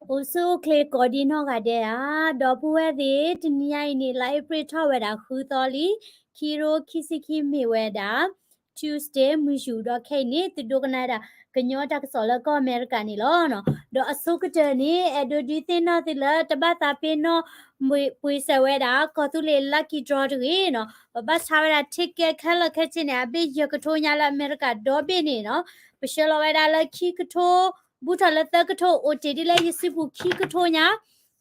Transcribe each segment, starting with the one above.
အိၣ်ဆူၣ်အိၣ်ချ့ကိးဒံနီၢ်ဂၤဒဲးဧါ, ဒီပုၢ်ဝဲၢ်သ့ၣ် တနံၤညါအံၤန့ၣ် လါအ့ဖြ့ၣ်ထီၣ်ဝဲဒၣ်ဃုသီလံ, ခံရိၣ်ခံဆံခံမ့ၢ်ဝဲဒၣ် Tuesday မုၢ်ယူာ် ဒီးခဲအံၤန့ၣ် သုဒိကနၣ်ဒၣ် ကညီတၢ်ကစီၣ်လၢကီၢ်အမဲရကၤန့ၣ်လီၤ. ဒီးအဆိကတၢၢ်န့ၣ် အဲၣ်ဒိးဒုးသ့ၣ်နီၣ်သုလၢ တဘၣ်သးပ့ၤနီၣ် ပှ့ၤစၢၤဝဲဒၣ် ကီၢ်သူလ့ၤ lucky draw တဂ့ၤနီၤ, ပဘၣ်ဆါဝဲဒၣ် ticket ခဲလၢာ်ခဲဆ့န့ၣ် အဘ့ၣ်ယဲၢ်ကထိညါလၢအမဲရကၤဒီဘ့ၣ်န့ၣ်နီၤ, ပဆှၢလီၤဝဲဒၣ်လၢခံကထိ ဘူးထီၣ်လၢသၢကထိ အိၣ်တ့ၢ်ဒ်လၢယစုပူၤခံကထိညါ,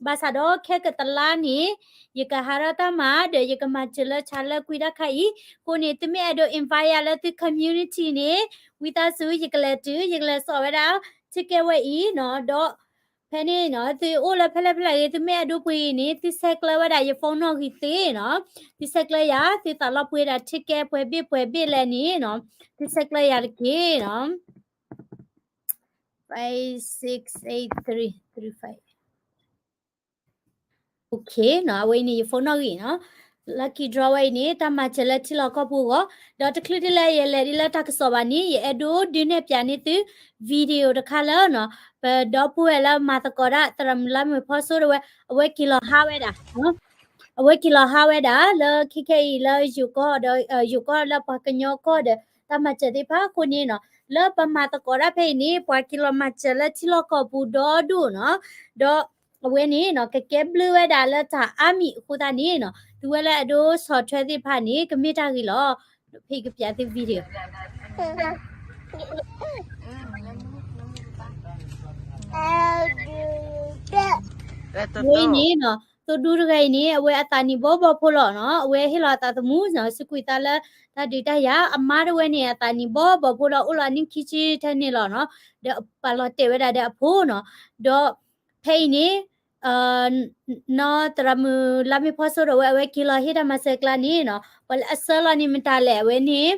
ဘၣ်ဆၣ်ဒီးခဲကတလါန့ၣ် ယကဟးထီၣ်တၢ်မၤ ဒီးယကမၤစၢၤလၢဆါလၢကွံာ်တၢ်ခါအံၤ, အဃိန့ၣ် သုမ့ၢ်အဲၣ်ဒိး invite ယၤလၢသု community န့ၣ် ဝံသးစူၤ ယကလဲၤတုၤ ယကလဲၤစိာ်ဝဲဒၣ် ticket ဝဲအံၤနီၤ, ဒီး ဖဲန့ၣ်နီၤ သုအိၣ်လၢဖဲလဲၣ်ဖဲလဲၣ်ဂ့ၤ သုမ့ၢ်အဲၣ်ဒိးပှ့ၤအံၤန့ၣ် သုဆဲးကျၢဝဲဒၣ်ယ phone နီၣ်ဂံၢ်သ့နီၤ, သုဆဲးကျၢယၤ သုသးလီၤပှ့ၤဒၣ် ticket ပှဲၤဘ့ၣ်ပှဲၤဘ့ၣ်လဲၣ်န့ၣ်နီၤ, သုဆဲးကျၢယၤတက့ၢ်နီၤ, five six eight three three five. အဝဲအံၤန့ၣ် ယ phone နီၣ်ဂံၢ်နီၤ, lucky draw ဝဲအံၤန့ၣ် တၢ်မၤစၢၤလၢထံလီၢ်ကီၢ်ပူၤအဂီၢ်, ဒီးတချုးဒ်လဲၣ်ယလဲၤဒ်လၢတၢ်ကစီၣ်ဘၣ်န့ၣ် ယအဲၣ်ဒိးဒုးနဲၣ်ပၠးန့ၢ်သု video တခါလၢနီၤ, ပဒီပုၢ်ဝဲၢ်လၢမၤသကိးတၢ် သရၣ်မုၣ်လါမ့ၤဖီစိတဝဲ အဝဲက့ၤလီၤဟးဝဲဒၣ် အဝဲက့ၤလီၤဟးဝဲဒၣ်လၢခဲခဲအံၤလၢယိၤကီၢ်ဒီး ယိၤကီၢ်လၢပှၤကညီကီၢ်ဒီး တၢ်မၤစၢၤသ့ၣ်တဖၣ်အဃိန့ၣ်နီၤ, လၢပမၤသကိးတၢ်ဖဲအံၤန့ၣ် ပှၤက့ၤလီၤမၤစၢၤလၢထံလီၢ်ကီၢ်ပူၤဒီဒူၣ်နီၤ, ဒီးအဝဲန့ၣ်နီၤ ကကဲဘျုးဝဲဒၣ်လၢတၢ်အါမံၤအဃိသတးန့ၣ်နီၤ, သုဝဲလၢအဒိးဆီၣ်ထွဲသ့ၣ်တဖၣ်န့ၣ် ကမ့ၢ်တၢ်ဂ့ၤလီၤ. ဖဲကပၠးသု video အဝဲအံၤန့ၣ်နီၤ သိဒူတဂၤအံၤန့ၣ် အဝဲအသးနံၣ်ဘီဘီဖိလီၤနီၤ, အဝဲဟ့ၣ်လီၤအသးသမူနီၤ, စူးကွံာ်သးလၢတၢ်ဒုးတၢ်ယၤ, အမါတဝဲန့ၣ် အသးနံၣ်ဘီဘီဖိလီၤ, အိၣ်လီၤအနံၣ်ခံဆံထဲန့ၣ်လီၤနီၤ, ဒီးပာ်လီၤတဲာ်ဝဲဒၣ်ဒီးအဖိနီၤ, ဒီးဖဲအံၤန့ၣ် နီၢ်သရၣ်မုၣ်လါမ့ၤဖီစိဒီးဝဲ အဝဲက့ၤလီၤဟ့ၣ်တၢ်မၤစၢၤကျါန့ၣ်နီၤ, ပှၤလၢအဆှၢလီၤန့ၣ်မတၤလဲၣ်, အဝဲန့ၣ်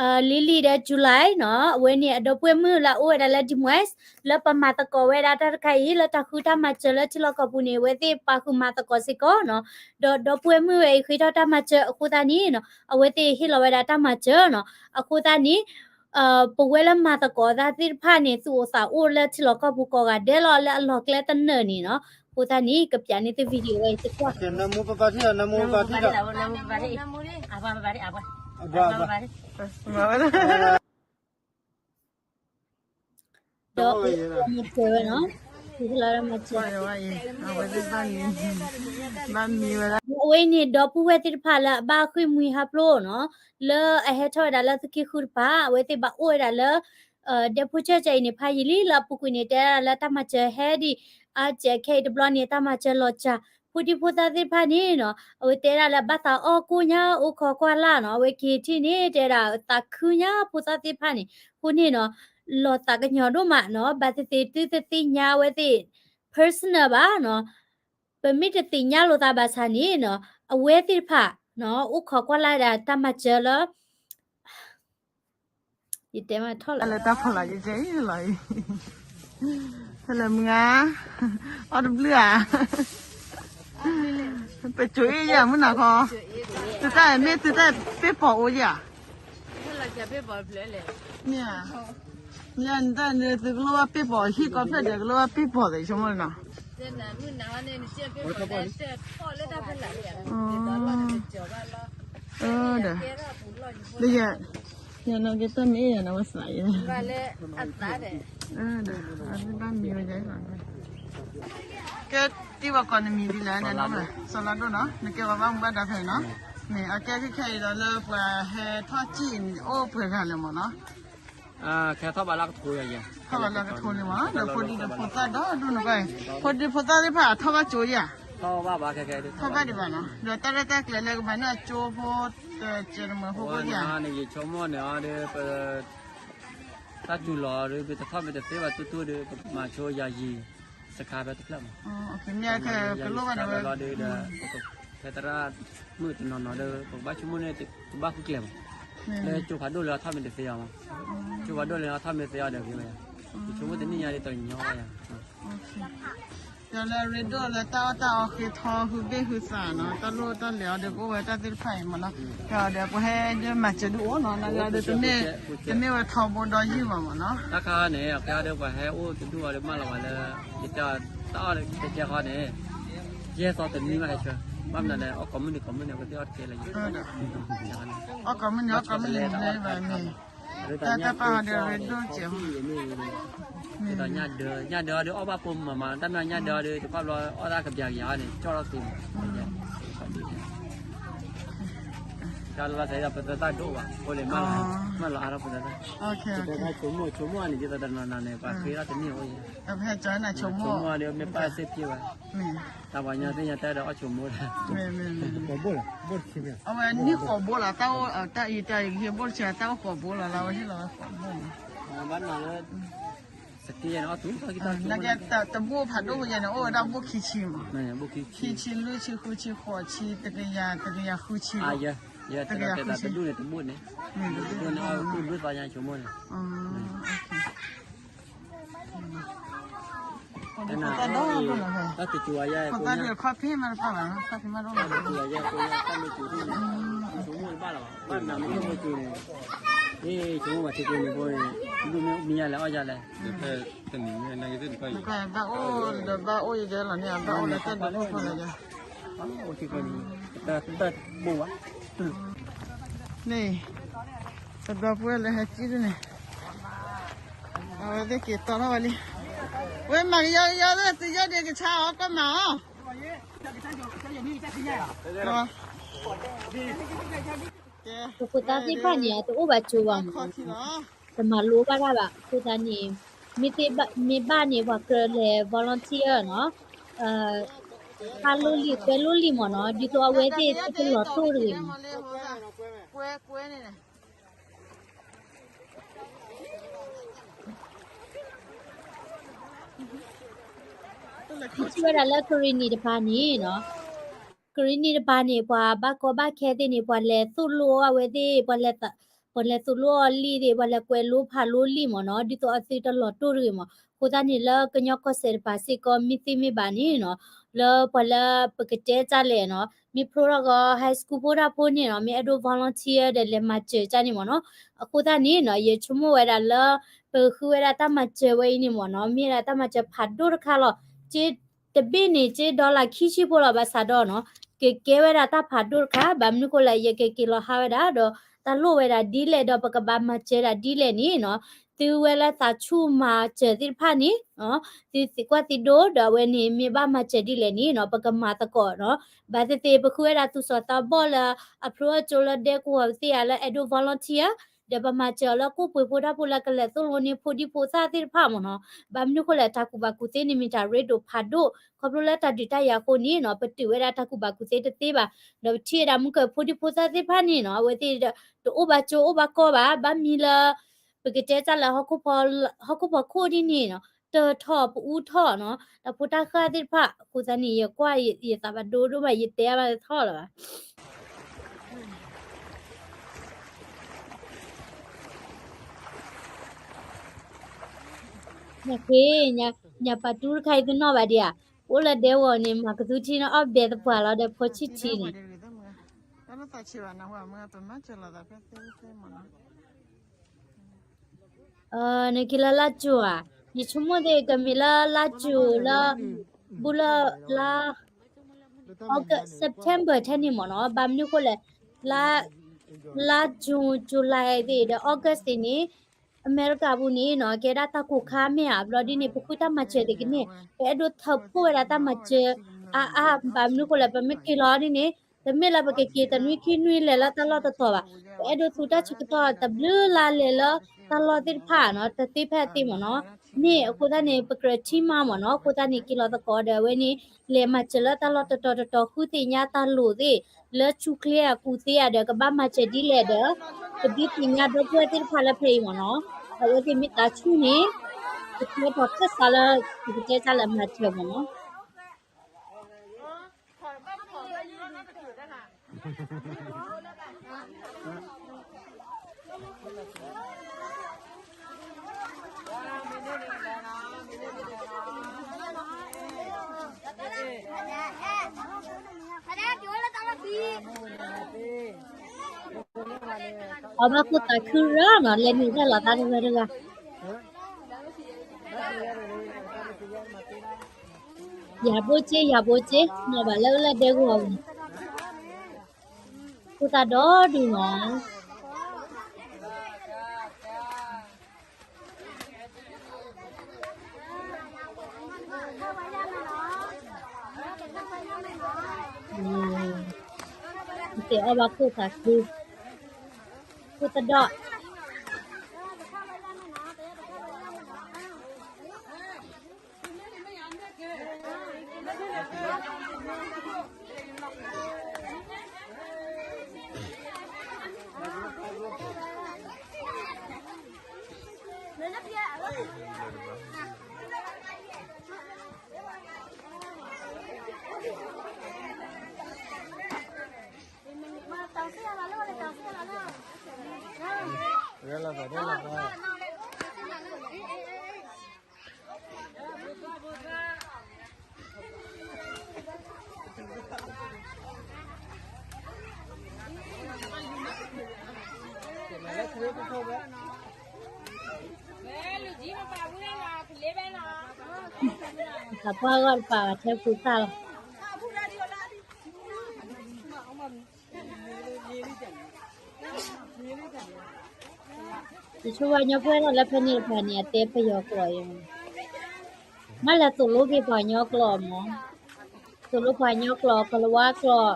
လံလံဒီး July နီၤ, အဝဲန့ၣ်အဒီပုၢ်ဝဲၢ်မုၣ်လၢအအိၣ်ဝဲဒၣ်လၢ Des Moines လၢပမၤသကိးဝဲဒၣ်တၢ်တခါအံၤ လၢတၢ်ဃုတၢ်မၤစၢၤလၢထံလီၢ်ကီၢ်ပူၤန့ၣ် အဝဲသ့ၣ်ပာ်ဃုာ်မၤသကိးစ့ၢ်ကီးနီၤ, ဒီးဒီပုၢ်ဝဲၢ်မုၣ်ဝဲအံၤဃ့ထီၣ်တၢ်မၤစၢၤအဃိသတးန့ၣ်နီၤ, အဝဲသ့ၣ်ဟ့ၣ်လီၤဝဲဒၣ်တၢ်မၤစၢၤနီၤ, အဃိသတးန့ၣ် ပဝဲလၢမၤသကိးတၢ်သ့ၣ်တဖၣ်န့ၣ် သူၣ်အိၣ်သးအိၣ်လၢထံလီၢ်ကီၢ်ပူၤကိးဂၤဒဲးလီၤ, လၢအလီၢ်ကျဲတနၢၤန့ၣ်နီၤ, အဃိသတးန့ၣ် ကပၠးန့ၢ်သု video ဝဲအံၤသ့ၣ်ကွၢ် နမူပပာ်ထံၣ်ဒီး နမူပပာ်ထံၣ်ဒီး ဒီးမၤစၢၤဝဲနီၤ, ဘၣ်မံဝဲဒၣ်, အဝဲန့ၣ်ဒီပုၢ်ဝဲၢ်သ့ၣ်တဖၣ်လၢအဘၣ်ဃ့ၢ်မှံဟးဖျိးနီၤ, လၢအဟဲထီၣ်ဝဲဒၣ်လၢသုးက့ဃုတပၤ, အဝဲသ့ၣ်ဘၣ်အိၣ်ဝဲဒၣ်လၢ ဒဲဖိဆၢၣ်အံၤန့ၣ် ဖးယံာ်လံ လၢအပူၤကွံာ်န့ၣ် တဲဒၣ်လၢတၢ်မၤစၢၤဟဲဒံး အါစဲးခဲအံၤတဘျီန့ၣ် တၢ်မၤစၢၤလီၤစၢ်, ဖိဒံဖိသၣ်သ့ၣ်တဖၣ်န့ၣ်နီၤ, အဝဲတဲဒၣ်လၢဘၣ်သးအီၣ်ကိၢ်ညါ အိၣ်ခိးကွၢ်လၢ်နီၤ, အဝဲက့ၤထံၣ်န့ၣ် တဲဒၣ်သးခုညါဖိသၣ်သ့ၣ်တဖၣ်န့ၣ်, အဃိန့ၣ်နီၤ, လီၤသးကညီၤဒိၣ်မးနီၤ, ဘၣ်သ့ၣ်သ့ၣ်သုတသ့ၣ်ညါအဝဲသ့ၣ် personal ဘၣ်နီၤ, ပမ့ၢ်တသ့ၣ်ညါလိာ်သးဘၣ်ဆၣ်န့ၣ်နီၤ, အဝဲသ့ၣ်တဖၣ် အိၣ်ခိးကွၢ်လၢ်ဒၣ်တၢ်မၤစၢၤလၢ ယတဲမးထီၣ်လၢ လၢတၢ်ဖီလာ်ယကဲအံၤလီၤအံၤ, ဖဲလဲၣ်မုၢ်ဂၤ, အီၣ်တဘျုးဧါ, ပစိၤအ့ၣ်ယၤမုၢ်နၤခီ, သုတၢ်မ့ၢ်သုတၢ်ပ့ၢ်ပိာ်အိၣ်ယၤ, မ့ၢ်ဧါ, မ့ၢ်နတၢ်န့ၣ် သုကလိၣ်ဘၣ်ပ့ၢ်ပိာ် ဟံၣ်ကီဖျၢၣ်ဒီး ကလိၣ်ဘၣ်ပ့ၢ်ပိာ်သ့ၣ် ဆိကမိၣ်နီၤ ဒီး ယနာ်က့ၤတၢ်မ့ၢ်အ့ၣ်ယၤန့ၣ် ဝဲစးယဲ, ဒီး အဘၣ်မံၤဝဲယဲလီၤ, ကဲ တံၢ်ဝဲကိးနမံၤဒ်လဲၣ်န့ၣ် စီၤလါဒိၣ်နီၤ, နကဲပှၤဘၣ်မူဘၣ်ဒါဖဲအံၤနီၤ, မ့ၢ်အကဲခဲခဲအံၤဒီးလၢပှၤဟဲထီၣ်စံၣ်န့ၣ် အိၣ်ပှဲၤဂၤလဲၣ်မ့ၢ်နီၤ ခဲထီၣ်ဘၣ်လၢကထိယဲ, ထီၣ်ဘၣ်လၢကထိန့ၣ်မ့ၢ် ဒီးဖိဒံဒီးဖိသၣ်ဒီဒူၣ်န့ၣ်ဘၣ်, ဖိဒံဖိသၣ်သ့ၣ်တဖၣ်ထီၣ်ဘၣ်ကၠိယဲ, ထီၣ်ဘၣ်ဘၣ်ခဲခဲ, ထီၣ်ဘၣ်ဒံးဘၣ်နီၤ, ဒီးတၢ်ရဲၣ်တၢ်ကျဲၤလၢကမၤန့ၢ်အကၠိဖိ တကဲးတမုာ်ဖိဖိယဲ, ယဆိကမိၣ်န့ၣ်အီၤဒီး ပ တၢ်စူၤလီၤဒီး ပတထီၣ်မ့ၢ်တသ့ဘၣ် တူၢ်တူၢ်ဒီး ပမၤဆိယၤယံၤ စခါဖဲတဖျၢၣ်မး, မ့ၢ်ကလိၣ်ဘၣ်န့ၣ်ဝဲလီၤဒီး ဖဲသရၣ်မုၣ်တနီၤနီၤဒီး ပကဘၣ်ဆိကမိၣ်န့ၣ် ပဘၣ်ဃုကျဲၤမး, လၢကၠိဖးဒိၣ်လၢအထီၣ်မ့ၢ်တသ့အီၤမး, ကၠိဖးဒိၣ်လၢအထီၣ်မ့ၢ်သ့အီၤဒီးဂ့ၤဝဲယၤ, ယဆိကမိၣ်တနံၣ်ညါဒ်သိးညီဝဲယၤ ဒီးလၢအရ့ဒိၣ်လၢတၢ်အီၣ်တၢ်အီဃ့ထီ ဟုဘ့ၣ်ဟုသးနီၤ, တၢ်လိၣ်တၢ်လဲၤအီၤဒီး ကအိၣ်ဝဲတၢ်သ့ၣ်တဖၣ်အံၤမ့ၢ်နီၤ, ဒီးပှၤဟဲမၤစၢၤဒုးအိၣ်နီၤ, နဂၤဒီး တမ့ၢ်ဝဲထီဘိဒီးယုၢ်ဘၣ်မ့ၢ်နီၤ, တၢ်ခါန့ၣ် အကဲဒီးပှၤဟဲအိၣ်တဒူၣ်အီၤဒီး မၢလီၤဝဲလၢ ယ တၢ်အီၣ်တကဲဃီန့ၣ် ယဲၢ်သီတနွံဘၣ်ဟဲဆၢ, ဘၣ်မနုၤလဲၣ် အီၣ်ကိးမုၢ်နံၤကိးမုၢ်နံၤ ပသ့ၣ်အီၣ်တကဲလၢၤ, အီၣ်ကိးမုၢ်နံၤ အီၣ်ကိးမုၢ်နံၤလၢဘၣ်မ့ၢ် တၢ်တၢ်ပာ်ဟီဒီးရ့ဒိၣ်စဲးမး, ဒ်သိးညၣ်ဒၢ ညၣ်ဒၢအီၤဒီးအီၣ်ဘၣ်ပိာ်မုၣ်မးမး တၢ်မ့ၢ်ညၣ်ဒၢအီၤဒီး တပာ်ဘျီအီၣ်သးကပျးကယၤန့ၣ် ကၠီၣ်ထီၣ်သ့မး, တၢ်လီၤသးဒီးပသၢသၣ်ဒိၣ်ဘၣ် အိၣ်လၢမၢလီၤအါထီၣ်ပသၢသၣ်, ပသၢသၣ်ဆိကမိၣ် ဆိကမိၣ်အါန့ၣ် ဒ်သိးတနီၤနီၤန့ၣ် ပှၤဃ့ထီၣ်တန့ၢ်အိၣ်, ဆိကမိၣ်အါဒီးမ့ၢ်ပၢ်သ့ၣ်ဖျ့ဘၣ်, တၢ်ပှၤညီသ့ၣ်ညါတၢ်ဒီးအီၣ်ဆိကမိၣ်တၢ် အဝဲနံၣ်ဃိးဘိလီၤ တၢ်အိၣ် တၢ်အံၤတၢ်အံၤ ဘိၣ်တဆံတၢ်အိၣ်ဃိးဘိလီၤလၢအဝဲဟ့ၣ်လီၤဝဲဃိးဘိမး, ဘၣ်နၤလၢ စက့ယဲန့ၣ် အီၣ်တူၣ်ထီၣ်ကံထီၣ်ကၠိ, တဘိၣ်ဖးဒိၣ်ယဲန့ၣ် အိၣ်ဝဲဒၣ်ဘိၣ်ခံဆံမး, ခံဆံ လွံၢ်ဆံ ဃုဆံ ဃိးဆံ တကယၤ တကယၤဃုဆံ, တကယၤဃုဆံ, တဒူၣ်န့ၣ်တဘိၣ်န့ၣ်, တဒူၣ်န့ၣ်အီၣ်တူၣ်လွံၢ်သီညါဆိကမိၣ်န့ၣ် တၢ်တကၠူၤအယဲၢ် ခိၣ်သၣ်ဒုးခီၣ်ဖံးမးတပာ်ဘၣ် ခီၣ်ဖံးမးတအိၣ်ဘၣ် တၢ်တကၠူၤအယဲၢ်အဃိန့ၣ် တၢ်မ့ၢ်ကၠူၤဒုးန့ၣ် ဆိကမိၣ်တဘၣ်လီၤဘၣ် ဘၣ်နၤမ့ၢ်မ့ၢ်ကၠူၤန့ၣ် ဟ့ၣ်ဆိကမိၣ်ဝဲထံကျိန့ၣ်ဖိန့ၣ် ဒူၣ်မ့ၢ်မံယါလဲၣ်အီၣ်ယါလဲၣ် တနံၤမ့ၢ်နဂ့ၤသ့ၣ်တဖၣ်အံၤ ဘၣ်အိၣ်ဒီးဘၣ်အိၣ်ယဲလီၤန့ၣ် ဘၣ်အိၣ်လၢတၢ်ဒုးအိၣ်ဖိလီၤယဲ အိၣ်ထံကျိန့ၣ် တၢ်တၢ်ဘိဝဲ န့ၣ် ပဒီပုၢ်ဝဲၢ်လၢဟဲကံၣ်ဒ်န့ၣ် အဝဲသ့ၣ်က့ၤတီထီၣ်ဝဲလံ ဝဲမၤကယီကယီသ့ၣ် သုယီၢ်ဒံးကဆါအီၤ ကွၢ်မၤအီၤ ပဖိသၣ်သ့ၣ်တဖၣ်န့ၣ် အတအိၣ်ဘၣ်ကၠိဘၣ်မး တမၤလိဘၣ်တၢ်ဘၣ် အဃိသတးန့ၣ် မ့ၢ်သ့ၣ်ဘၣ် မ့ၢ်ဘၣ်န့ၣ် ပှၤကြၢးလဲၤ volunteer နီၤ ဖးလိလံာ်ကွဲလိလံာ်မ့ၢ်နီၤ ဒ်သိးအဝဲသ့ၣ်တလီၤတိၢ်တဂ့ၤမး ထံၣ်ဝဲဒၣ်လၢကရံၣ်နံၤတပၤန့ၣ်နီၤ ကရံၣ်နံၤတပၤန့ၣ် ပှၤဘၣ်ကီဘၣ်ခဲသ့ၣ်န့ၣ် ပှၤလဲၤသိၣ်လိအီၤအဝဲသ့ၣ် ပှၤလဲၤသိၣ်လိအီၤလံာ်သ့ၣ် ပှၤလဲၤကွဲးလိဖးလိလံာ်မ့ၢ်နီၤ ဒ်သိးအသုတလီၤတိၢ်တဂ့ၤမး အဃိသတးန့ၣ် လၢကညီကီၢ်စဲၣ်တပၤစ့ၢ်ကီး မ့ၢ်သ့မ့ၢ်ဘၣ်န့ၣ်နီၤ လၢပှၤလၢပကတဲတၢ်လဲၣ်နီၤ မ့ၢ်ဖျိထီၣ်ကီး high school ဖိတၢ်ဖိန့ၣ်နီၤ မ့ၢ်အဲၣ်ဒိး volunteer ဒီးလဲၤမၤစၢၤတၢ်န့ၣ်မ့ၢ်နီၤ အဃိသတးန့ၣ်နီၤ ယဆိကမိၣ်ဝဲဒၣ်လၢ ပဃုဝဲဒၣ်တၢ်မၤစၢၤဝဲအံၤန့ၣ်မ့ၢ်နီၤ မ့ၢ်ဝဲဒၣ်တၢ်မၤစၢၤဖးဒိၣ်တခါလီၤ က့ တဘ့ၣ်န့ၣ် က့ dollar ခံဆံဖိလီၤ ဘၣ်ဆၣ်ဒီးနီၤ ကကဲဝဲဒၣ်တၢ်ဖးဒိၣ်တခါ ဘၣ်မနုၤဃိလဲၣ် ယကက့ၤလီၤဟးဝဲဒၣ်ဒီး တၢ်လိၣ်ဝဲဒၣ်ဒ်လဲၣ်ဒီး ပကဘၣ်မၤစၢၤဒၣ်ဒ်လဲၣ်န့ၣ်နီၤ သုဝဲလၢသးဆူၣ်မၤစၢၤသ့ၣ်တဖၣ်န့ၣ် သုသံကွၢ်သံဒိၣ်ဒီးအဝဲန့ၣ် မ့ၢ်ဘၣ်မၤစၢၤဒ်လဲၣ်န့ၣ်နီၤ ပကမၤသကိးနီၤ ဘၣ်သ့ၣ်သ့ၣ် ပဃုဝဲဒၣ်သူၣ်စီၤသးဘီၣ်လၢ အဖျိအကၠိလၢဒဲကဝီၤသ့ၣ်ဧါလၢအဲၣ်ဒိး volunteer ဒီးပမၤစၢၤအီၤလၢကိၣ်ပှ့ၤဖိတၢ်ဖိလၢကလဲၤသိၣ်လိန့ၢ်ဖိဒံဖိသၣ်သ့ၣ်တဖၣ်မ့ၢ်နီၤ ဘၣ်မနုၤဃိလဲၣ် တၢ်ကူၣ်ဘၣ်ကူၣ်သ့န့ၣ်မ့ၢ်တၢ်ရ့ဒိၣ်ဖးဒိၣ် ခီဖျိလၢတၢ်ဒုးတၢ်ယၤအဃိန့ၣ်နီၤ ပတုာ်ဝဲဒၣ်တၢ်ကူၣ်ဘၣ်ကူၣ်သ့တသ့ဘၣ် ဒီးပထံၣ်ဝဲဒၣ်မုၢ်ကၢၢ်ဖိဒံဖိသၣ်သ့ၣ်တဖၣ်န့ၣ်နီၤ အဝဲသ့ၣ်တအိၣ်ဘၣ်ကၠိအိၣ်ဘၣ်ကီဘၣ် ဘၣ်မံလၢ ပကတဲတၢ်လၢ ဟီၣ်ခိၣ်ဖီခိၣ်ဒ်န့ၣ်နီၤ တၢၢ်ထီၣ်ပအူထီၣ်နီၤ တၢ်ဖိတၢ်ဃၢ်သ့ၣ်တဖၣ် အဃိသတးန့ၣ် ယကွၢ်ယသးဘၣ်ဒိဒိၣ်မး ယတဲဘၣ်ထီၣ်လၢၤဘၣ် နခ့ ညၣ်ပာ်တူတခါအံၤတနီၣ်ဘၣ်ဒံးဧါ အိၣ်လၢဒဲဝီၤန့ၣ် မၤကသူထံန့ၣ် အီၣ်ဘဲသပှၢ်လီၤဒီးဖိဆံၣ်ထံန့ၣ် နက့ၤလၢလါကၠိၤဧါ, ယဆိကမိၣ်သ့ၣ်ကမ့ၢ်လၢလါကၠိၤလၢ ဘူးလၢလါ August September ထဲန့ၣ်မ့ၢ်နီၤ, ဘၣ်မနုၤဃိလဲၣ်, လါ June July သ့ၣ်ဒီး August သ့ၣ်န့ၣ် အမဲရကၤပူၤန့ၣ်နီၤ ကဲဒၣ်တၢ်ကိၢ်ခါမ့ၢ်ဧါ, ဘျီဒ်န့ၣ် ပဃုတၢ်မၤစၢၤသ့ၣ်ကန့ၣ် ပအဲၣ်ဒိးထၢဖှိၣ်ဝဲဒၣ်တၢ်မၤစၢၤအါအါ, ဘၣ်မနုၤဃိလဲၣ် ပမ့ၢ်က့ၤလီၤဒ်န့ၣ် တမ့ၢ်လၢပကက့ၤတနွံခံနွံလဲၤလၢတၢ်လီၢ်တတီၤဘၣ်, ပအဲၣ်ဒိးသူတၢ်ဆၢကတီၢ်တဘျုးလါလဲၤလၢတၢ်လီၢ်သ့ၣ်တဖၣ်နီၤ, တသ့ဖဲအသ့မ့ၢ်နီၤ, မ့ၢ်အဃိသတးန့ၣ် ပကြၢးထံၣ်မါမ့ၢ်နီၤ, အဃိသတးန့ၣ် က့ၤလီၤသကိးဒီးအဝဲန့ၣ် လဲၤမၤစၢၤလၢတၢ်လီၢ်တတီၤတတီၤ ဃုသ့ၣ်ညါတၢ်လိၣ်သ့ၣ်လၢဆူၣ်ချ့အကူၣ်သ့ဧါဒီး ကဘၣ်မၤစၢၤဒ်လဲၣ်ဒီး ကဒုးသ့ၣ်ညါဒီပုၢ်ဝဲၢ်သ့ၣ်တဖၣ်လၢဖဲအံၤမ့ၢ်နီၤ, အဝဲသ့ၣ်မ့ၢ်သးဆူၣ်န့ၣ် ကတဲထီၣ်ခၢၣ်စးလၢ ပကတဲတၢ်လၢမၤစၢၤမ့ၢ်နီၤ. အဘၣ်ဃိသးခုရၢ်နီၤ, လဲၤနုာ်တၢ်လီၤသးတဂၤတဂၤ. ယၤဘိက့ ယၤဘိက့ နီၢ်ဘၣ်လၢအလၢဒဲကဝီၤပူၤန့ၣ်, ဖိသၣ်ဒီဒူၣ်နီၤ. တဲအီၣ်ဘၣ်ခိၣ်သးခု, ခိၣ်သဒီး သးပှၢ်ဂီၢ်တပာ်ဘၣ်ထဲဖိသၣ်လီၤ. ယဆိကမိၣ်ညီဖိအဲၣ်ဒိးလၢဖဲန့ၣ်တဖၣ်န့ၣ် အတဲပယီၤကျိာ်အံၤ, မ့ၢ်လဲၤသိၣ်လိက့ၤပှၤကညီကျိာ်မး, သိၣ်လိပှၤကညီကျိာ် ကလၤဝါကျိာ်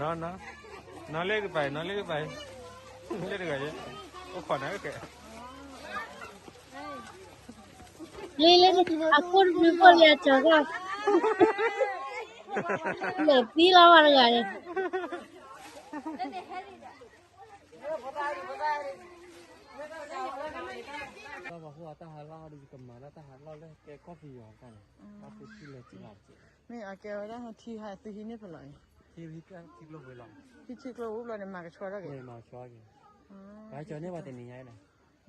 နီၢ်နီၢ်, နီၢ်လၢကပၤ, နီၢ်လၢကပၤ, လၢတဂၤ, အိၣ်ခိးနၤကဲ, လၢလၢ အခိၣ်တမုၢ်ဖိလၢအကၠီၤဂီၢ်, လဲၤသံလီၤဝဲတဂၤန့ၣ် တၢ်ဟးလီၢ်ဒီး ယကမၤဒၣ်တၢ်ဟးလီၢ်လၢကဲကီၢ်ပယီၤတၢ်န့ၣ်, တၢ်ဖိထံလၢကံလီၤ, မ့ၢ်အကဲဝဲဒၣ်ထံဟးသုဟံးန့ၢ်ဖဲလဲၣ်အံၤ, ထံကျိဝံၤလီၤ, ထံထံကျိဝံၤဘျီန့ၣ် မၤကဆှီထီၣ်က့ၤ, မၤကဆှီက့ၤ, ပှၤကၠီန့ၢ်ပှၤတနံၤညါအံ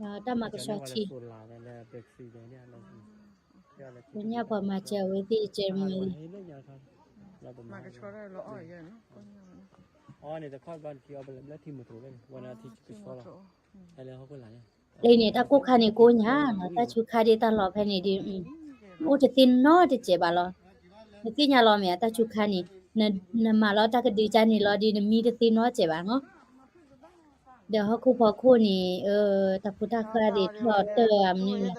ၤ, တၢ်မၤကဆှီထံ, ပညၣ်ပှၤမၤစၢၤအဝဲသ့ၣ်ကဲမုၢ်လံ, မၤကဆှီထီၣ်လီၤအီၣ်ယဲ, အီန့ၣ်တခီဘျီထံအီဘျီထံမုၢ်ထူၣ်လၢန့ၣ် ဝဲဒၣ်ထံကဆှီလီၤ, လၢန့ၣ် တၢ်ကိၢ်ခါန့ၣ်ကိးညါနီၤ, တၢ်ဆူးခါဒ်တၢ်လီၢ်ဖဲန့ၣ်ဒီး အိၣ်တသ့နီတစဲးဘၣ်လီၤ. နသ့ၣ်ညါလီၤမ့ၢ် တၢ်ဆူးခါန့ၣ် နမၤလီၤတၢ်ကဒုကါန့ၣ်လီၤဒီး နမံတသ့နီတစဲးဘၣ်နီၤ. ဒီးဟီၣ်ခိၣ်ဖီခိၣ်န့ၣ် တၢ်ဖိတၢ်ဃၢ်ဒ်ထီၣ်တၢၢ်မနုၤန့ၣ်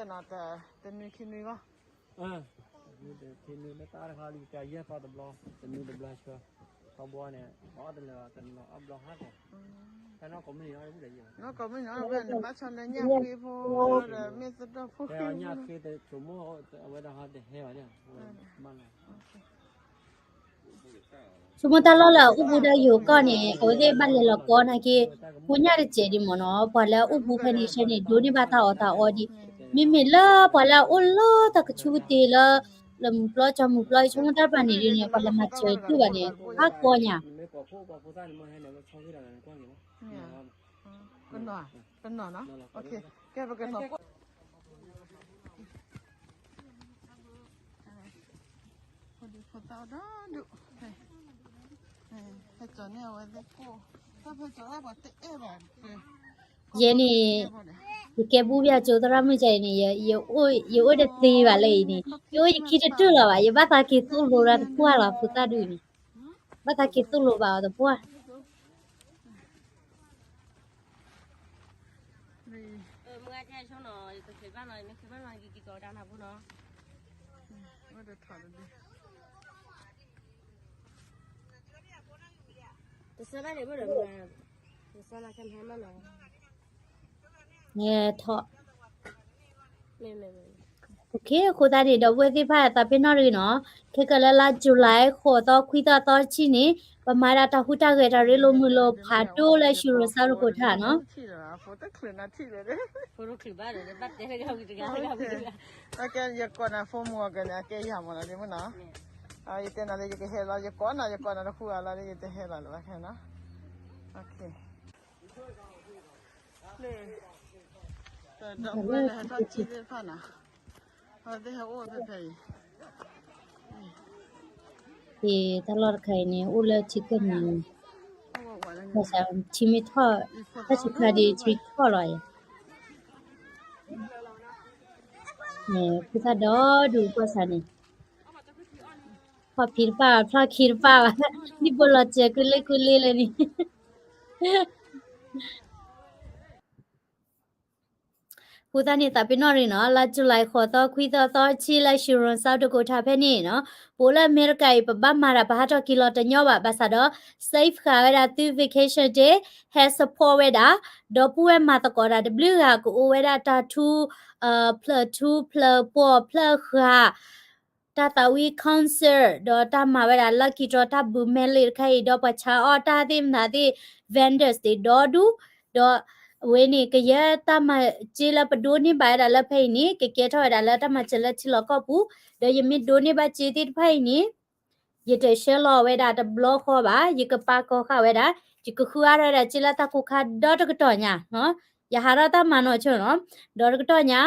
ဆိကမိၣ်တၢ်လီၢ်လၢအအိၣ်ဘူးဒီးယိၤကီၢ်န့ၣ် အဝဲသ့ၣ်ဘၣ်လဲၤလီၤကီနာ်က့ ကိညၣ်တစဲးဒံးမ့ၢ်နီၤ, ပှၤလၢအအိၣ်ဘူးဖဲန့ၣ်ဆၢန့ၣ် ဒိးန့ၢ်ဘၣ်တၢ်အီၣ်တၢ်အီဒံး, မ့မ့ၢ်လၢပှၤလၢအအိၣ်လၢတၢ်ကဆူးကတ့ၢ်လၢ လၢမုၢ်ပျီကၠီမုၢ်ပျီ ဆိကမိၣ်တၢ်တဖၣ်န့ၣ်ဒ်န့ၣ် ပှၤလဲၤမၤစၢၤတုၢ်ဘၣ်န့ၣ် အါကိးညါ ကနီၤ, ကနီၤနီၤ, ကဲပကနီၤ, ဖိဒံဖိသၣ်ဒီဒူၣ်, ဟဲကၠီၤန့ၢ်အဝဲသ့ၣ်ကိၢ်, တၢ်ဖဲကၠီၤဒၣ်ပှၤတအဲၣ်ဘၣ်, ယဲန့ၣ် ယကဲဘူးဘၣ်ကၠိသရၣ်မုၣ်ကၠီအံၤန့ၣ် ယအိၣ်တသ့ဘၣ်လၢအံၤန့ၣ် ယအိၣ်ယခံတတုၢ်လီၤဘၣ် ယဘၣ်သးက့ၤသိၣ်လိဒီးတပှၢ်လီၤ ဖိသၣ်ဒူၣ်န့ၣ် ဘၣ်သးက့ၤသိၣ်လိဘၣ်အီၤတပှၢ် တဆၢဘၣ်န့ၣ်ဘၣ်ဒီး တဆၢဘၣ်ခဲမဟဲမၢ်နီၤ ထီၣ် အဃိသတးန့ၣ် ဒီပုၢ်ဝဲၢ်သ့ၣ်တဖၣ်သးပ့ၤနီၣ်တဂ့ၤနီၤ ခဲကလၢလါ July ဃိးသီခွံသီသီတဆံန့ၣ် ပမၤဒၣ်တၢ်ဟူးတၢ်ဂဲၤတၢ်ရ့လိာ်မုာ်လိာ်ဖးဒိၣ်လၢ Shiro Saroco ထၣ်နီၤ ယကိးနၤ phone မူအီၤကန့ၣ် အကဲယၤမးလီၤ ဒ်မုၢ်နီၤ ယတဲနၤလၢယကဟဲလီၤ ယကိးနၤ ယကိးနၤတဟူးအလီၤ ယတဟဲလီၤလၢၤဘၣ်ခဲနီၤ ဒီပုၢ်ဝဲၢ်လၢဟဲထီၣ်ကံသ့ၣ်တဖၣ်နီၤ အဝဲသ့ၣ်ဟဲအိၣ်ဖဲဖဲအံၤ တၢ်လီၢ်တခါအံၤန့ၣ် အိၣ်လၢထံကၢၢ်နံၤန့ၣ် ဘၣ်ဆၣ်ထံမ့ၢ်ထီၣ် တၢ်ဆံးခါဒ်ထံထီၣ်လီၤအံၤ ဖိသၣ်ဒီဒူၣ်ကွၢ်စးန့ၣ် ဖီၣ်ဖံတပၣ်ဘၣ် ဖျီၣ်ခံတပၣ်ဘၣ် ဒ်ဘိလီၤစဲၤကွံာ်လ့ကွံာ်လ့လၢန့ၣ် အဃိသတးန့ၣ် သးပ့ၤနီၣ်ရံၣ်နီၤ လါ July ဃိးသီ ခွံသီ သီဆံလၢ Shillong South Dakota ဖဲန့ၣ်နီၤ ပအိၣ်လၢအမဲရကၤအံၤ ပဘၣ်မၤတၢ် ပဟးထီၣ်က့ၤလီၤတညီဘၣ် ဘၣ်ဆၣ်ဒီး safe ဃာ်ဝဲဒၣ်သု vacation တ့ၢ် ဟဲ support ဝဲဒၣ် ဒီပုၢ်ဝဲၢ်မၤသကိးတၢ်တဘျုးဂၤ ကအိၣ်ဝဲဒၣ်တၢ်ထူ ဖျၢၣ်ထူ ဖျၢၣ်ပီၢ် ဖျၢၣ်ဃာ် တၢ်သးဝံၣ် concert ဒီးတၢ်မၤဝဲဒၣ် lucky draw တၢ်ဘုးမဲလ့ၣ်တခါအံၤ ဒီးပှၤဆါအီၣ်တၢ်သ့ၣ်မနုၤသ့ၣ် vendors သ့ၣ်ဒီဒူၣ် ဒီးအဝဲန့ၣ် ကယဲၢ်တၢ်မၤစ့လၢပဒိးန့ၢ်ဘၣ်ဝဲဒၣ်လၢဖဲအံၤန့ၣ် ကကဲထီၣ်ဝဲဒၣ်လၢတၢ်မၤစၢၤလၢထံလီၢ်ကီၢ်ပူၤ ဒီးယမ့ၢ်ဒိးန့ၢ်ဘၣ်စ့သ့ၣ်တဖၣ်အံၤန့ၣ် ယတဆှၢလီၤဝဲဒၣ်တဘျီဃီဘၣ် ယကပာ်ကီၤဃာ်ဝဲဒၣ် ယကဃုအါထီၣ်ဝဲဒၣ်စ့လၢတၢ်ကိၢ်ခါဒီတကတီၢ်ညါ ယဟးထီၣ်တၢ်မၤနီၢ်ဆိနီၤ ဒီတကတီၢ်ညါ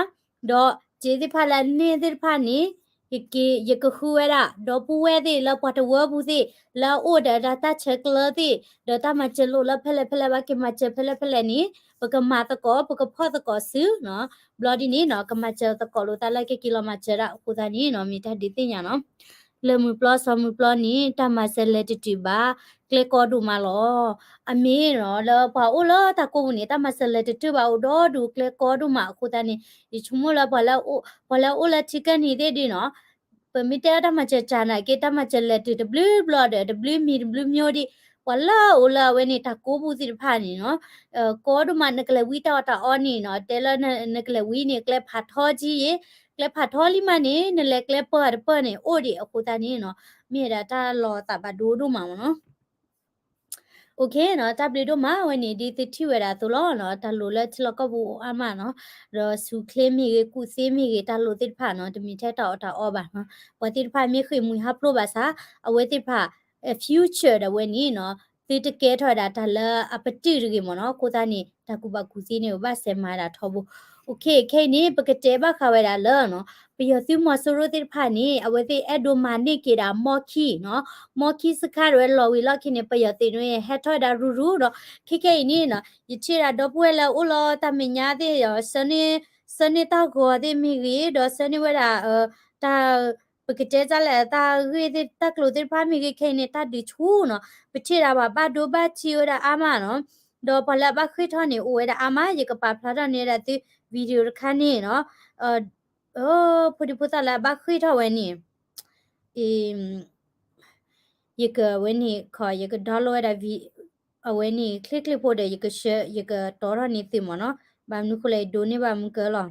ဒီးစ့သ့ၣ်တဖၣ်လၢအန့ၢ်သ့ၣ်တဖၣ်န့ၣ် ယက ယကဃုဝဲဒၣ် ဒီပုၢ်ဝဲၢ်သ့ၣ်လၢပှၤတဝၢပူၤသ့ၣ် လၢအအိၣ်ဒီးတၢ်ဆဲးကျၢသ့ၣ် ဒီးတၢ်မၤစၢၤလိာ်လၢဖဲလဲၣ်ဖဲလဲၣ် ဘၣ်က့ၤမၤစၢၤဖဲလဲၣ်ဖဲလဲၣ်န့ၣ် ပကမၤသကိး ပကဖီၣ်သကိးစုနီၤ ဘျီဒ်န့ၣ်နီၤ ကမၤစၢၤသကိးလိာ်သးလၢကက့ၤလီၤမၤစၢၤဒၣ်အဃိသတးန့ၣ်နီၤ မ့ၢ်တၢ်ဒုးသ့ၣ်ညါနီၤ လၢမုၢ်ပျီစီၤမုၢ်ပျီန့ၣ် တၢ်မၤစၢၤလဲၤတတုၤဘၣ် ကျဲကီဒိၣ်မးလီၤ အမ့ၢ်နီၤ လၢပှၤအိၣ်လၢတၢ်ကိးပူၤန့ၣ် တၢ်မၤစၢၤလဲၤတတုၤဘၣ်အိၣ်ဒီဒူၣ်ကျဲကီဒိၣ်မးအဃိသတးန့ၣ် ယဆိကမိၣ်လၢပှၤလၢ ပှၤလၢအအိၣ်လၢထံကၢၢ်နံၤသ့ၣ်ဒ်နီၤ ပမ့ၢ်တဲတၢ်မၤစၢၤကနၣ်က့ တၢ်မၤစၢၤလဲၤတုၤတဘျုးဘျီဒီး တဘျုးမံၤတဘျုးမံၤဒ် ပှၤလၢအအိၣ်လၢအဝဲန့ၣ်တၢ်ကိးပူၤသ့ၣ်တဖၣ်န့ၣ်နီၤ ကီဒိၣ်မး နကလဲၤဝံတၢ်အီၣ်တၢ်အီန့ၣ်နီၤ တဲလၢနကလဲၤဝံန့ၣ် ကျဲဖးထီကံယ့ၣ် ကျဲဖးထီလံမးန့ၣ် နလဲၤကျဲပၢၢ်တပၢၢ်န့ၣ် အိၣ်ဒံးအဃိသတးန့ၣ်နီၤ မ့ၢ်ဝဲဒၣ်တၢ်လီၤသးဘၣ်ဒိဒိၣ်မးမ့ၢ်နီၤ OK နီၤ တၢ်ဘျုးဒိၣ်မးဝဲန့ၣ် ဒ်သုထံၣ်ဝဲဒၣ်အသိးလီၤနီၤ တၢ်လိၤလၢထံလီၢ်ကီၢ်ပူၤအိၣ်အါမးနီၤ ဒီးဆူၣ်ချ့မ့ၢ်ဂ့ၤ ကူၣ်သ့မ့ၢ်ဂ့ၤ တၢ်လိၤသ့ၣ်တဖၣ်နီၤ တမ့ၢ်ထဲတၢ်အီၣ်တၢ်အီဘၣ်နီၤ ပှၤသ့ၣ်တဖၣ်မ့ၢ်ဃ့ၢ်မှံဟးဖျိးဘၣ်ဆၣ် အဝဲသ့ၣ်တဖၣ် future ဒီးဝဲန့ၣ်နီၤ သုတကဲထီၣ်ဝဲဒၣ်တၢ်လၢအပတုာ်တဂ့ၤမ့ၢ်နီၤ အဃိသတးန့ၣ် တၢ်ကူၣ်ဘၣ်ကူၣ်သ့န့ၣ် ပဘၣ်စဲးမၤဒၣ်ထီဘိ OK ခဲအံၤန့ၣ် ပကတဲဘၣ်ဃးဝဲဒၣ်လၢနီၤ ပယီၤသုးမီၤစိရိၤသ့ၣ်တဖၣ်န့ၣ် အဝဲသ့ၣ်အဲၣ်ဒိးမၤန့ၢ်က့ၤဒၣ်မီၢ်ခံနီၤ မီၢ်ခံစခါတဝဲလီၤဝံၤလီၢ်ခံန့ၣ် ပယီၤသုးန့ၣ် ဟဲထီၣ်ဝဲဒၣ်ရူၤရူၤဒီး ခဲခဲအံၤန့ၣ်နီၤ ယထံၣ်ဒၣ်ဒီပုၢ်ဝဲၢ်လၢအိၣ်လီၤတၢ်မဲာ်ညါသ့ၣ် ဆၢန့ၢ် ဆၢန့ၢ်တၢ်ဂီၤသ့ၣ်မ့ၢ်ဂ့ၤ ဒီးဆၢန့ၢ်ဝဲဒၣ် တၢ် ပကတဲတၢ်လဲၣ် တၢ်ဂ့ၢ်သ့ၣ် တၢ်ကျိၤသ့ၣ်တဖၣ်မ့ၢ်ဂ့ၤ ခဲအံၤန့ၣ် တၢ်ဒုးဆူၣ်နီၤ ပထံၣ်ဒၣ်ပှၤဘၣ်ဒိဘၣ်ထံးဝဲဒၣ်အါမးနီၤ ဒီးပှၤလၢအဘၣ်ဃ့ၢ်ထီၣ်န့ၣ် အိၣ်ဝဲဒၣ်အါမး ယကပာ်ဖျါထီၣ်န့ၢ်ဝဲဒၣ်သု video တခါန့ၣ်နီၤ ဖိဒံဖိသၣ်လၢအဘၣ်ဃ့ၢ်ထီၣ်ဝဲန့ၣ် ယကဝဲန့ၣ်ခီ ယက download ဝဲဒၣ် အဝဲန့ၣ် ချ့ချ့ဖိဒီး ယက share ယကတီထီၣ်န့ၢ်သုမ့ၢ်နီၤ ဘၣ်မနုၤဃိလဲၣ် ယဒိးန့ၢ်ဘၣ်မုၢ်ကၢလီၤ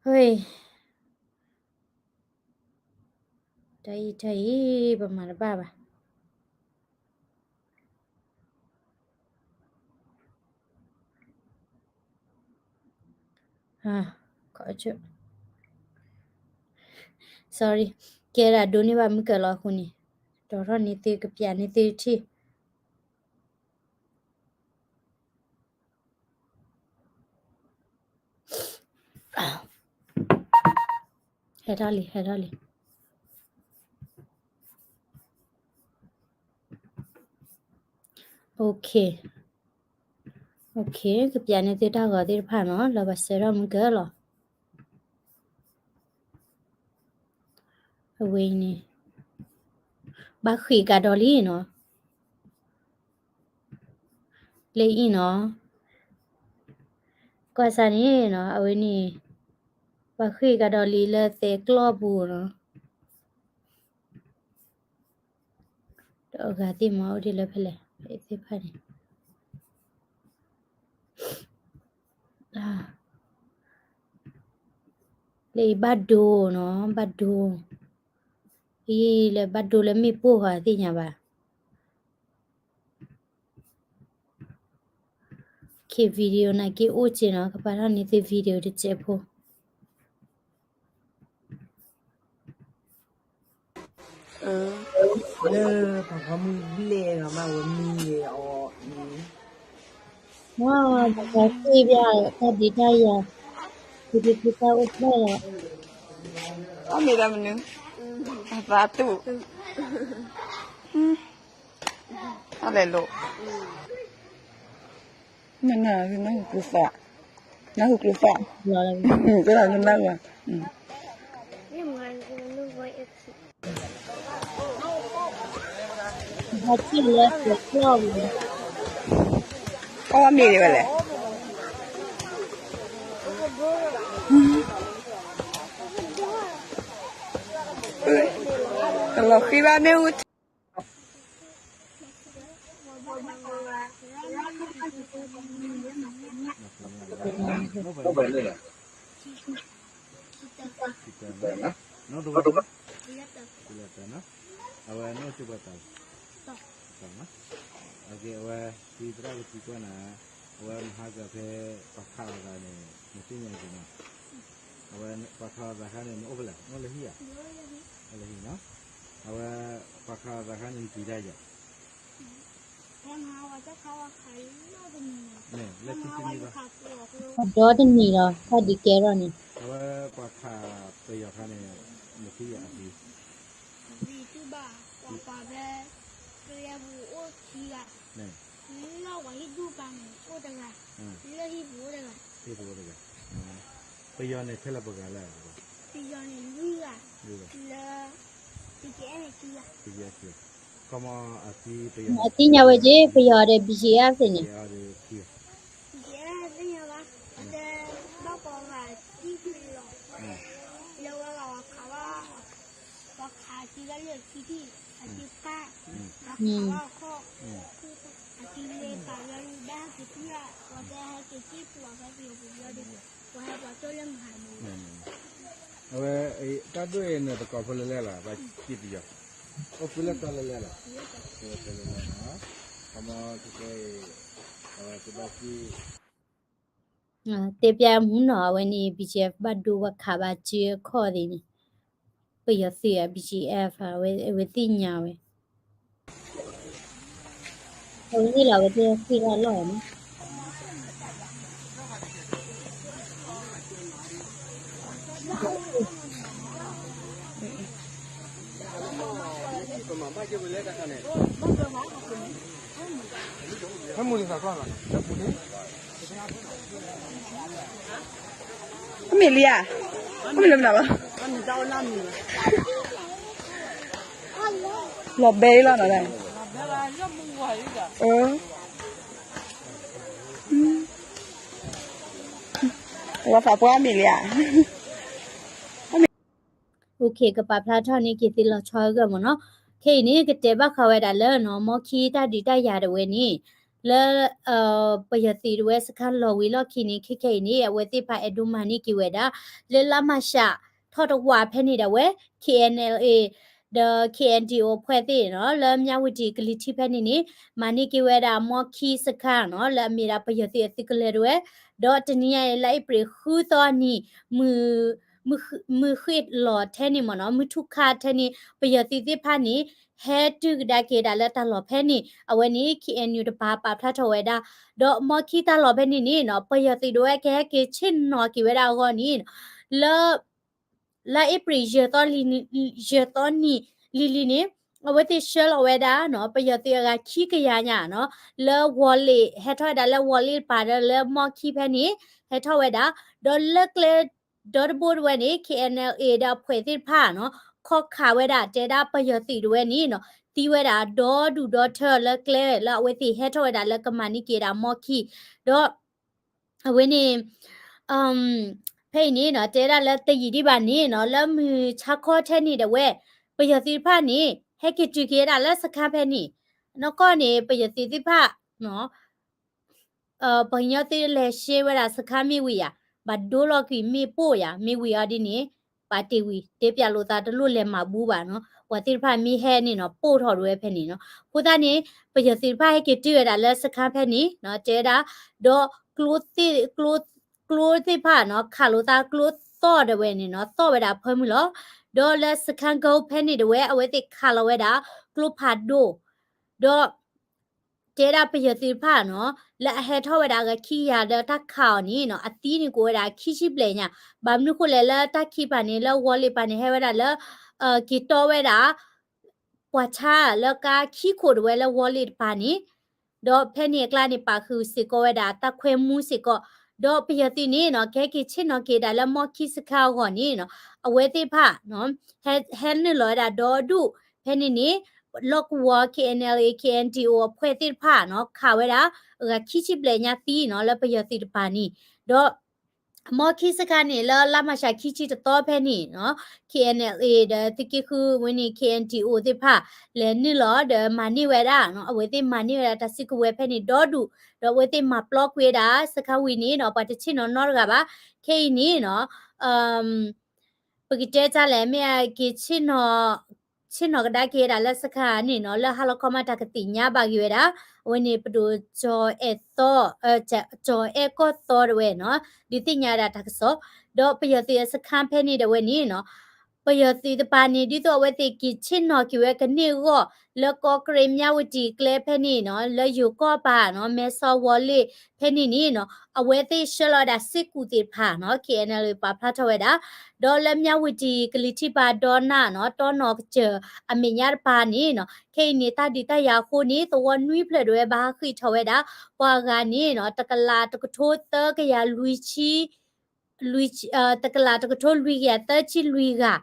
ဟ့ တၢ်အံၤတၢ်အံၤ ပမၤတဘၣ်ဘၣ် sorry ကဲဒၣ်ဒိးန့ၢ်ဘၣ်မုၢ်ကၢလီၤအဃိန့ၣ် တီထီၣ်န့ၢ်သုကပျးန့ၢ်သုထံၣ် ဟဲထီၣ်လံ ဟဲထီၣ်လံ OK OK ကပျးန့ၢ်သုတၢ်ဂီၤသ့ၣ်တဖၣ်နီၤ လၢပှၤဆှၢထီၣ်မုၢ်ကၢလီၤ အဝဲအံၤန့ၣ် ဘၣ်ဃ့ၢ်ကဒီးလံနီၤ လၢအံၤနီၤ ကွၢ်စၢ်န့ၣ်နီၤ အဝဲန့ၣ် ဘၣ်ဃ့ၢ်ကဒီးလံလၢသဲးကျီၢ်ပူၤနီၤ ဒီးအဂၤသ့ၣ်မၤအိၣ်ဒ်လၢဖဲလဲၣ် ဖဲသ့ၣ်တဖၣ်န့ၣ် လၢအံၤဘၣ်ဒိနီၤ ဘၣ်ဒိ အံၤလၢဘၣ်ဒိလၢမ့ၣ်ပိၢ်ဃီသ့ၣ်ညါဘၣ် က့ၤ video နာ်က့အိၣ်က့နီၤ ကပာ်ထီၣ်န့ၢ်သု video တစဲးဖိ လၢပှၤမုၢ်ဘျဲၣ်ဒီးဘၣ်ဝဲမံဂ့ၤအီၤ မ့ၢ်ပှၤသ့ၣ်ဘၣ်တၢ်ဒုးတၢ်ယၤ သုဒုးသုတၢ်အိၣ်ဖျဲၣ်လီၤ အမ့ၢ်ဒၣ်မနုၤ, အသးတူၢ်, အလဲၤလိာ်, နနၢ်ဟူကျိသၣ်, နၢ်ဟူကျိသၣ်, ကနၢ်ဟူ, အမ့ၢ်ဒ်ဝဲလဲၣ်, ကလီၤဃံဘၣ်မ့ၣ်အူ, အဝဲနီၢ်ကၠိပှၤတၢ်လီၤ, အဝဲသံသရၣ်ကသံကွၢ်နၤ, အဝဲမဟါကဖဲပှၤခးလိာ်သးန့ၣ် နသ့ၣ်ညါက့ၤနီၤ, အဝဲပှၤခးလိာ်သးခါန့ၣ် နအိၣ်ဖဲလဲၣ်, အိၣ်လၢဟံၣ်ဧါ, အိၣ်လၢဟံၣ်နီၤ, အဝဲပှၤခးလိာ်သးခါန့ၣ် နက့ၤတၢ်ယၤ လၢခံတနံၤဘၣ်, ဒီတနံၤလီၤ တၢ်ဒုးကဲထီၣ်န့ၣ်, အဝဲပှၤခးပယီၤခါန့ၣ် နသ့ၣ်ညါအသံ, သံဘၣ်, ပှၤပာ်ဖဲ ကလဲၤပူၤအိၣ်ခံဂၤ, လၢပှၤဟံၣ်ဒူၣ်ပၤန့ၣ်အိၣ်တဂၤ, လၢဟံၣ်ပူၤအိၣ်တဂၤ, ဟံၣ်ပူၤအိၣ်တဂၤ, ပယီၤန့ၣ်ထဲလၢပှဲၤဂၤလဲၣ်, ပယီၤန့ၣ်လွံၢ်ဂၤ, လၢ BGF န့ၣ်ခံဂၤ, အသံပယီၤ, အသ့ၣ်ညါဝဲက့ၤ ပယီၤဒီး BGF သ့ၣ်န့ၣ် သ့ၣ်ညါဘၣ်, အတဲဘၣ်ပှၤဂၤသံလီၤ, လၢဝဲဂၤဝဲခးဘၣ်, ပှၤခးသံလၢလၢခံထံၣ်, အသံပၢ်, ပှၤခးဘၣ်ခီၣ်, အသံလၢပာ်လၢဒၣ်ဟဲက့ၤထံၣ်, ပှၤတဲဟဲက့ၤထံၣ်ပှၤဖဲပယီၤပူၤဒီး, ပှၤဟဲပှၤကၠိလၢမဟါန့ၣ်, အဝဲ, တၢ်ဒိၣ်အံၤန့ၣ် သကိးဖိလၢလဲၣ်လီၤ, ဘၣ်စံးပယီၤ, အိၣ်ဖုလၢကီၢ်လၢလဲၣ်လီၤ, လၢလဲၣ်လီၤ, အမ့ၢ်ခဲအံၤ, အဝဲကဘၣ်စံး တဲပျၢ်မူနီၤ အဝဲန့ၣ် BGF ဘၣ်ဒိဘၣ်ခးဘၣ်စ့အခီၣ်သ့ၣ်န့ၣ်, ပယီၤသုးအ BGF အဝဲသ့ၣ်ညါဝဲ, အဝဲသ့ၣ်လီၤ အဝဲသ့ၣ်ဃ့ၢ်ထီၣ်လီၢ်န့ၣ် အမ့ၢ်လံဧါ, အမ့ၢ်လၢမနုၤလီၤ, လီၤဘဲလီၤနီၤ, လီၤသးပှၢ်မ့ၢ်လံဧါ, အမ့ၢ် ကပာ်ဖျါထီၣ်န့ၢ်က့ၤသ့လီၤဆီအဂၢၢ်မ့ၢ်နီၤ, ခဲအံၤန့ၣ် ကတဲဘၣ်ဃးဝဲဒၣ်လၢ မီခံတၢ်ဒုးတၢ်ယၤတဝဲန့ၣ်, လၢ ပယီၤသုးတဝဲစခါလီၤဝံၤလီၢ်ခံန့ၣ် ခဲခဲအံၤန့ၣ် အဝဲသ့ၣ်တဖၣ်အဲၣ်ဒိးမၤန့ၢ်က့ၤဝဲဒၣ် လၢလါမၤရှးထီၣ်တဝးဖဲန့ၣ်ဒၣ်ဝဲ KNLA ဒီး KNDO အဖွဲ့သ့ၣ်နီၤ လၢမၠၣ်ဝတံၤကလံၤထံးဖဲန့ၣ်န့ၣ် မၤန့ၢ်က့ၤဝဲဒၣ်မီခံစခါနီၤ လၢအမ့ၢ်ဒၣ်ပယီၤသုးအသုးကလၢၤတဝဲ, ဒီးတနံၤညါအံၤ လါအ့ဖြ့ၣ်ဃုသီနံၤ မုၢ်ဃ့ၢ်လီၤထဲန့ၣ်မ့ၢ်နီၤ မုၢ်ထူၣ်ခါထဲန့ၣ် ပယီၤသုးသ့ၣ်တဖၣ်န့ၣ် ဟဲတုၤကဒါက့ၤဒၣ်လၢတၢ်လီၢ်ဖဲန့ၣ် အဝဲန့ၣ် KNU တပၤပာ်ဖျါထီၣ်ဝဲဒၣ်, ဒီးမီခံတၢ်လီၢ်ဖဲန့ၣ်န့ၣ်နီၤ ပယီၤသုးတဝဲကဟဲက့ၤဆ့ၣ်နီၤက့ၤဝဲဒၣ်အဂီၢ်န့ၣ် လၢ လါအ့ဖြ့ၣ် ယဲၢ်သီနံၤလံၤလံၤန့ၣ် အဝဲသ့ၣ်ဆှၢလီၤဝဲဒၣ်နီၤ ပယီၤသုးအဂၤခံကယၤညါနီၤ လၢဝီၤလ့ၣ် ဟဲထီၣ်ဝဲဒၣ်လၢဝီၤလ့ၣ်တပၤဒီးလၢမီခံဖဲန့ၣ် ဟဲထီၣ်ဝဲဒၣ်, ဒီးလၢကျဲဒီတဘိတဝဲန့ၣ် KNLA ဒီးအဖှဲးသ့ၣ်တဖၣ်နီၤ ခီၣ်ခးဝဲဒၣ် တဲဒၣ်ပယီၤသုးတဝဲန့ၣ်နီၤ သံဝဲဒၣ်ဒီဒူၣ်ဒီထၢလၢကျဲလၢအဝဲသ့ၣ်ဟဲထီၣ်ဝဲဒၣ်လၢကမၤန့ၢ်က့ၤဒၣ်မီခံ ဒီး အဝဲန့ၣ် ဖဲအံၤန့ၣ်နီၤ တဲဒၣ်လၢတယံာ်ဒံးဘၣ်န့ၣ်နီၤ လၢမုၢ်ဆါခီထဲန့ၣ်ဒၣ်ဝဲ ပယီၤသုးတဖၣ်န့ၣ် ဟဲက့ၤတုၤက့ၤဝဲဒၣ်လၢစခါဖဲန့ၣ် နီၢ်ကီၢ်န့ၣ် ပယီၤသုးသ့ၣ်တဖၣ် ပှၤကညီသုးလဲၤရှဲဝဲဒၣ်စခါမ့ၢ်ဝံၤဧါ, ဘၣ်ဒိလီၤကွံာ်မ့ၢ်ပိၢ်ဧါ, မ့ၢ်ဝံၤအီၤဒ်န့ၣ် ပာ်တ့ၢ်ဝံၤ တဲပျးလိာ်သးတလိၣ်လဲၤမၤဘူဘၣ်နီၤ, ပှၤသ့ၣ်တဖၣ်မ့ၢ်ဟဲန့ၣ်နီၤ ပိၢ်ထီၣ်ဒၣ်ဝဲဖဲန့ၣ်နီၤ, အဃိသတးန့ၣ် ပယီၤသုးတဖၣ်ဟဲက့ၤတုၤဝဲဒၣ်လၢစခါဖဲန့ၣ်နီၤ တဲဝဲဒၣ်, ဒီး ကျိသ့ၣ်တဖၣ်နီၤ ခးလိာ်သးကျိသီၣ်ဒၣ်ဝဲန့ၣ်နီၤ သီၣ်ဝဲဒၣ်အဖၢမုၢ်လီၤ, ဒီးလၢစခါကီဖဲန့ၣ်ဒၣ်ဝဲ အဝဲသ့ၣ်ခးလီၤဝဲဒၣ် ကျိဖးဒိၣ်, ဒီး တဲဒၣ်ပယီၤသုးတဖၣ်နီၤ လၢအဟဲထီၣ်ဝဲဒၣ်အဂၤခံကယၤဒီးတၢ်ခးအီၤန့ၣ်နီၤ အသံန့ၣ်ကအိၣ်ဝဲဒၣ်ခံဆံဘျဲၣ်ညါ, ဘၣ်မနုၤဃိလဲၣ်လၢတၢ်ခံပၤန့ၣ် လၢ wallet ပၤန့ၣ် ဟဲဝဲဒၣ်လၢ က့ၤတီဝဲဒၣ် ပှၤဆါလၢကါခံခိၣ်တဝဲလၢ wallet တပၤန့ၣ်, ဒီးဖဲန့ၣ်အကျါန့ၣ် ပာ်ဃုာ်စ့ၢ်ကီးဝဲဒၣ်တၢ်ခွဲမူစ့ၢ်ကီး, ဒီးပယီၤသုးန့ၣ်နီၤ ကဟဲက့ၤဆ့ၣ်နီၤက့ၤဒၣ်လၢ မီၢ်ခံစခါအဂီၢ်န့ၣ်နီၤ အဝဲသ့ၣ်တဖၣ် ဟဲနုာ်လီၤဝဲဒၣ်ဒီဒူၣ် ဖဲန့ၣ်န့ၣ် လီၢ်ကဝီၤ K N L A K N D O အဖှဲၣ်သ့ၣ်တဖၣ်နီၤ ခးဝဲဒၣ် အဂၤခံဆံဘျဲၣ်ညါသံနီၤ လၢပယီၤသုးတပၤန့ၣ်, ဒီး မီၢ်ခံစခါန့ၣ် လၢလါမၢ်ၡးခံဆံတသီဖဲန့ၣ်နီၤ K N L A ဒီးသုးက့ဃုဝဲန့ၣ် K N D O သ့ၣ်တဖၣ် လဲၤနုာ်လီၤဒီးမၤန့ၢ်ဝဲဒၣ်နီၤ အဝဲသ့ၣ်မၤန့ၢ်ဝဲဒၣ်တၢ်စုကဝဲၤဖဲန့ၣ်ဒီဒူၣ်, ဒီးအဝဲသ့ၣ်မၤပျီကွံာ်ဝဲဒၣ်စခါဝံၤန့ၣ်နီၤ ပှၤတဆ့ၣ်နီၤနီတဂၤဘၣ်, ခဲအံၤန့ၣ်နီၤ ပကတဲတၢ်လဲၣ် မ့ၢ်အက့ၤဆ့ၣ်နီၤ ဆ့ၣ်နီၤကဒါက့ၤဝဲဒၣ်လၢစခါန့ၣ်နီၤ လၢဟါလီၤခီမးတၢ်ကသ့ၣ်ညါဘၣ်က့ၤဝဲဒၣ် အဝဲန့ၣ်ပဒိၣ်ကၠီၤအဲၣ်သီ ကၠီၤအဲၣ်ကီၢ်သီတဝဲနီၤ ဒုးသ့ၣ်ညါဝဲဒၣ်တၢ်ကစီၣ်, ဒီးပယီၤသုးအစခါဖဲန့ၣ်ဒၣ်ဝဲန့ၣ်နီၤ ပယီၤသုးတပၤန့ၣ် ဒ်သိးအဝဲသ့ၣ်က့ၤဆ့ၣ်နီၤက့ၤဝဲကန့ၢ်အဂီၢ် လၢကီၢ်ကရ့ၣ် မြဝတီ ကျဲဖဲန့ၣ်နီၤ လၢယိၤကီၢ်ပၤနီၤ မဲဆီး ဝီၤလ့ၣ် ဖဲန့ၣ်န့ၣ်နီၤ အဝဲသ့ၣ်ဆှၢလီၤဝဲဒၣ်စ့ၢ်ကီးသ့ၣ်တဖၣ်နီၤ K N L A ပာ်ဖျါထီၣ်ဝဲဒၣ်, ဒီးလၢ မြဝတီ ကလံၤထံးပၤ ဒီနၢ်နီၤ တီနီၣ်ကစၢၢ်အမဲာ်ညါတပၤန့ၣ်နီၤ ခဲအံၤန့ၣ် တၢ်ဒုးတၢ်ယၤအဃိန့ၣ် သဝီနွံဖျၢၣ်တဝဲဘၣ်ဟးဃ့ၢ်ထီၣ်ဝဲဒၣ် ပှၤဂၤန့ၣ်နီၤ တကလးတကထိသၢကယၤလွံၢ်ဆံ လွံၢ် တကလးတကထိလွံၢ်ကယၤသၢဆံလွံၢ်ဂၤ,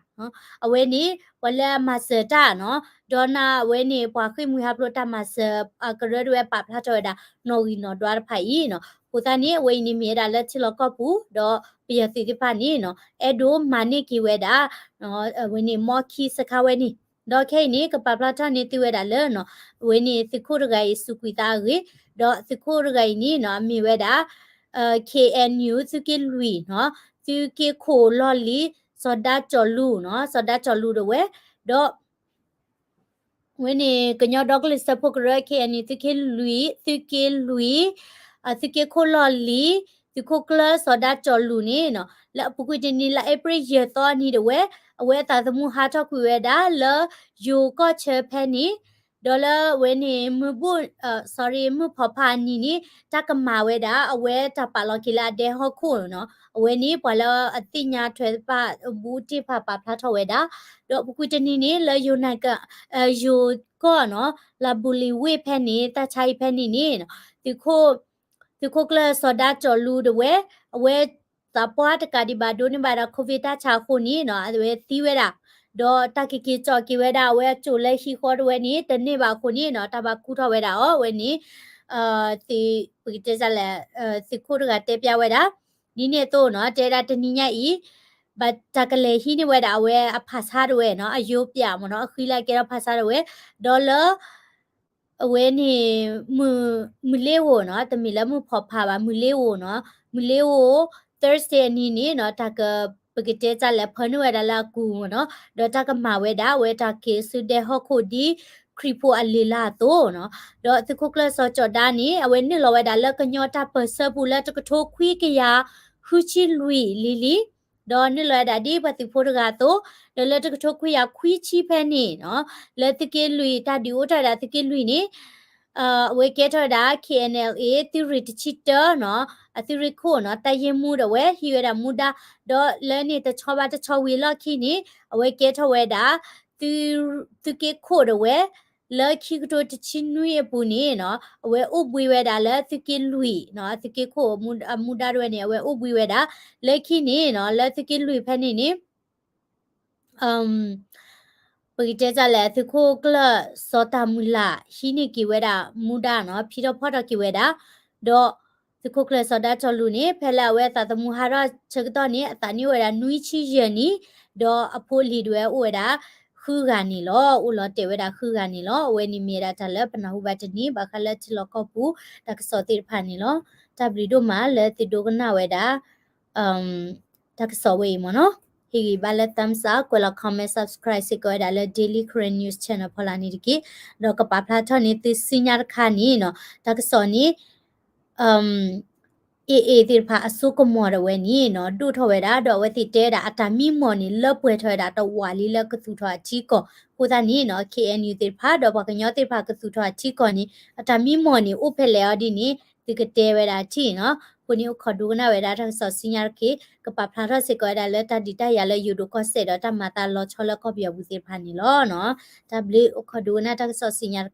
အဝဲန့ၣ် ပှၤလၢအမၤစၢၤတၢ်နီၤ ဒီနၢ်အဝဲန့ၣ် ပှၤဃ့ၢ်မှံဟးဖျိးတၢ်မၤစၢၤ ကရၢတဝဲပာ်ဖျါထီၣ်ဝဲဒၣ် နီၣ်ဂံၢ်နီၣ်ဒွးတဖၣ်အံၤနီၤ အဃိသတးန့ၣ် အဝဲအံၤန့ၣ်မ့ၢ်ဝဲဒၣ်လၢထံလီၢ်ကီၢ်ပူၤ ဒီးပယီၤသုးသ့ၣ်တဖၣ်န့ၣ်နီၤ အဲၣ်ဒိးမၤန့ၢ်က့ၤဝဲဒၣ် အဝဲန့ၣ် မီၢ်ခံစခါဝဲန့ၣ် ဒီးခဲအံၤန့ၣ် ကပာ်ဖျါထီၣ်န့ၢ်သုဝဲဒၣ်လၢနီၤ အဝဲန့ၣ် သုးခိၣ်တဂၤအံၤ စူးကွံာ်သးအဂ့ၢ်, ဒီးသုးခိၣ်တဂၤအံၤန့ၣ်နီၤ အမ့ၢ်ဝဲဒၣ် K N U သုးက့လွံၢ်နီၤ သုးက့ခိၣ်လီၢ်လံၤ စီၤဒါကၠီၤလူၤနီၤ စီၤဒါကၠီၤလူၤတဝဲ, ဒီး ဝဲန့ၣ် ကညီဒီကလုာ်စၢဖှိၣ်ကရၢ K N U သုးက့လွံၢ် သုးက့လွံၢ် သုးက့ခိၣ်လီၢ်လံၤ သုးခိၣ်ကျၢၢ် စီၤဒါကၠီၤလူၤန့ၣ်နီၤ လၢအပူၤကွံာ်တနံၤ လါအ့ဖြ့ၣ်ယဲၢ်သီအနံၤတဝဲ အဝဲအသးသမူဟးထီၣ်ကွံာ်ဝဲဒၣ်လၢ ယိၤကီၢ်ဆၢဖဲန့ၣ်, ဒီးလၢဝဲန့ၣ် မုၢ်ဘိၣ် sorry မုၢ်ဖီၣ်ဖးအနံၤန့ၣ် တၢ်ကမၤဝဲဒၣ် အဝဲတၢ်ပာ်လီၤက့ၤလၢအဒဲဟီၣ်ခိၣ်နီၤ အဝဲန့ၣ် ပှၤလၢအသ့ၣ်ညါထွဲသ့ၣ်တဖၣ် ဘူးတ့ၢ်တဖၣ်ပာ်ဖျါထီၣ်ဝဲဒၣ်, ဒီးပူၤကွံာ်တနံၤန့ၣ် လၢယိၤနက ယိၤကီၢ်နီၤ လၢဘူလံၤဝ့ၢ်ဖဲန့ၣ် တၢ်ဆါအံၤဖဲန့ၣ်န့ၣ် သုးခိၣ်ကျၢၢ်စီၤဒါကၠီၤလူၤတဝဲ အဝဲသးပှၢ်တကးဒံးဘၣ်ဒိးန့ၢ်ဘၣ်ဒီး COVID တၢ်ဆါအဃိန့ၣ်နီၤ အဝဲသံဝဲဒၣ်, ဒီးတၢ်ကက့ၤကၠီၣ်က့ၤဝဲဒၣ် အဝဲအစိၣ်လၢဟံၣ်ဃီတဝဲန့ၣ် တန့ၢ်ဘၣ်အဃိန့ၣ်နီၤ တၢ်ဘၣ်ခူၣ်ထီၣ်ဝဲဒၣ်အီၤ အဝဲန့ၣ် သုး ပကတဲလဲၣ် သုးခိၣ်တဂၤတဲပျါဝဲဒၣ်, ဒ်န့ၣ်အသိးနီၤ တဲဒၣ်တနံၤညါအံၤ ဘၣ်တၢ်ကလဲၤဟံးန့ၢ်ဝဲဒၣ်အဝဲအဖးဆါတဝဲနီၤ အယိၤပၠးမ့ၢ်နီၤ အဃံလၢအကဲထီၣ်ဖးဆါတဝဲ, ဒီးလၢ အဝဲန့ၣ် မုၢ်လ့ၤဧိၤနီၤ တမ့ၢ်လၢမုၢ်ဖီၣ်ဖးဘၣ် မုၢ်လ့ၤဧိၤနီၤ မုၢ်လ့ၤဧိၤ Thursday အနံၤန့ၣ်နီၤ တၢ်က ပကတဲတၢ်လဲၤဖၢနုာ်ဝဲဒၣ်လၢအကူၢ်မ့ၢ်နီၤ ဒီးတၢ်ကမၤဝဲဒၣ် အဝဲတၢ်က့ၤဆူဒဲဟီၣ်ခိၣ်ဒ်ခရံာ်ဖိအလံာ်လၢအသိးနီၤ ဒီးသုးခိၣ်ကျၢၢ်စီၤကၠီၤဒါန့ၣ် အဝဲနုာ်လီၤဝဲဒၣ်လၢကညီတၢ်ပၢၢ်ဆၢပူၤလၢတကထိခွံကယၤဃုဆံလွံၢ်လံၤလံၤ ဒီးနုာ်လီၤဝဲဒၣ်ဒ်ပှၤသုးဖိတဂၤအသိး, ဒီးလၢတကထိခွံကယၤခွံဆံဖဲန့ၣ်နီၤ, လၢသုးက့လွံၢ် တၢ်ဒုးအိၣ်ထီၣ်ဝဲဒၣ်သုးက့လွံၢ်န့ၣ်, အဝဲကဲထီၣ်ဝဲဒၣ် K N L A သုးရ့ၣ်တဆံတၢနီၤ, အသုးရ့ၣ်ခိၣ်နီၤ တၢ်ယ့ၢ်မူဒၣ်ဝဲ ဟံးဝဲဒၣ်မူဒါ, ဒီးလၢန့ၣ်တဆီဘၣ်တဆီဝံၤအလီၢ်ခံန့ၣ် အဝဲကဲထီၣ်ဝဲဒၣ် သုးက့ခိၣ်ဒၣ်ဝဲ လၢခံကထိတဆံနွံအပူၤန့ၣ်နီၤ, အဝဲအိၣ်ဘှံးဝဲဒၣ်လၢသုးက့လွံၢ်နီၤ, သုးက့ခိၣ်အမူဒါဒၣ်ဝဲန့ၣ် အဝဲအိၣ်ဘှံးဝဲဒၣ်, လၢခံန့ၣ်နီၤ လၢသုးက့လွံၢ်ဖဲန့ၣ်န့ၣ် ပကတဲတၢ်လဲၣ် သုးခိၣ်ကျၢၢ်စီၤတၢ်မုၢ်လၢ် ဟံးန့ၢ်က့ၤဝဲဒၣ်မူဒါနီၤ, ဖံးထီၣ်ဖီၣ်ထီၣ်က့ၤဝဲဒၣ်, ဒီးသုးခိၣ်ကျၢၢ်စီၤဒါကၠီၤလူၤန့ၣ် ဖဲလၢအဝဲအသးသမူဟးထီၣ်ဆၢကတီၢ်န့ၣ် အသးနံၣ်အိၣ်ဝဲဒၣ်နွံဆံယဲၢ်နံၣ်, ဒီးအဖိအလံၤဒၣ်ဝဲအိၣ်ဝဲဒၣ် ဃုဂၤန့ၣ်လီၤ, အိၣ်လီၤတဲာ်ဝဲဒၣ်ဃုဂၤန့ၣ်လီၤ. အဝဲန့ၣ်မ့ၢ်ဝဲဒၣ်တၢ်လၢပနၢ်ဟူဘၣ်တနံၤ ဘၣ်ဃးလၢထံလီၢ်ကီၢ်ပူၤ တၢ်ကစီၣ်သ့ၣ်တဖၣ်န့ၣ်လီၤ. တၢ်ဘျုးဒိၣ်မးလၢသုဒိကနၣ်ဝဲဒၣ် တၢ်ကစီၣ်ဝဲအံၤမ့ၢ်နီၤ, ဟ့ၣ်ဂံၢ်ဘါလၢ thumbs up ကွဲးလီၤ comment subscribe စ့ၢ်ကီးဝဲဒၣ်လၢ Daily Karen News Channel ဖီလာ်န့ၣ်တက့ၢ်. ဒီးကပာ်ဖျါထီၣ်န့ၢ်သုစုညါတခါန့ၣ်နီၤ, တၢ်ကစီၣ်န့ၣ် AA သ့ၣ်တဖၣ်အစိကမီၤဒၣ်ဝဲန့ၣ်နီၤ ဒိၣ်ထီၣ်ဝဲဒၣ် ဒီးအဝဲသ့ၣ်တဲဝဲဒၣ် အတၢ်မံမီၢ်န့ၣ် လၢပှဲၤထီၣ်ဝဲဒၣ်တဝာ်လံလၢကသူၣ်ထီၣ်အထံကီၢ်အဃိသတးန့ၣ်နီၤ KNU သ့ၣ်တဖၣ်ဒီးပှၤကညီသ့ၣ်တဖၣ်ကသူၣ်ထီၣ်အထံကီၢ်န့ၣ် အတၢ်မံမီၢ်န့ၣ် အိၣ်ဖဲလဲၣ်အီၤဒ်န့ၣ် သုကတဲဝဲဒၣ်ထံၣ်နီၤ. အဃိန့ၣ်အိၣ်ခိးဒိကနၣ်ဝဲဒၣ်တၢ်ကစီၣ်ဆူညါတက့ၢ် ကပာ်ဖျါထီၣ်စ့ၢ်ကီးဝဲဒၣ်လၢတၢ်ဒုးတၢ်ယၤလၢယိၤဒိၣ်ကီၢ်စဲၣ်ဒီးတၢ်မၤသးလီၤဆီလၢကီၢ်ပယီၤပူၤသ့ၣ်တဖၣ်န့ၣ်လီၤနီၤ. တၢ်ဘျုး အိၣ်ခိးဒိကနၣ်တၢ်ကစီၣ်ဆူညါတခါ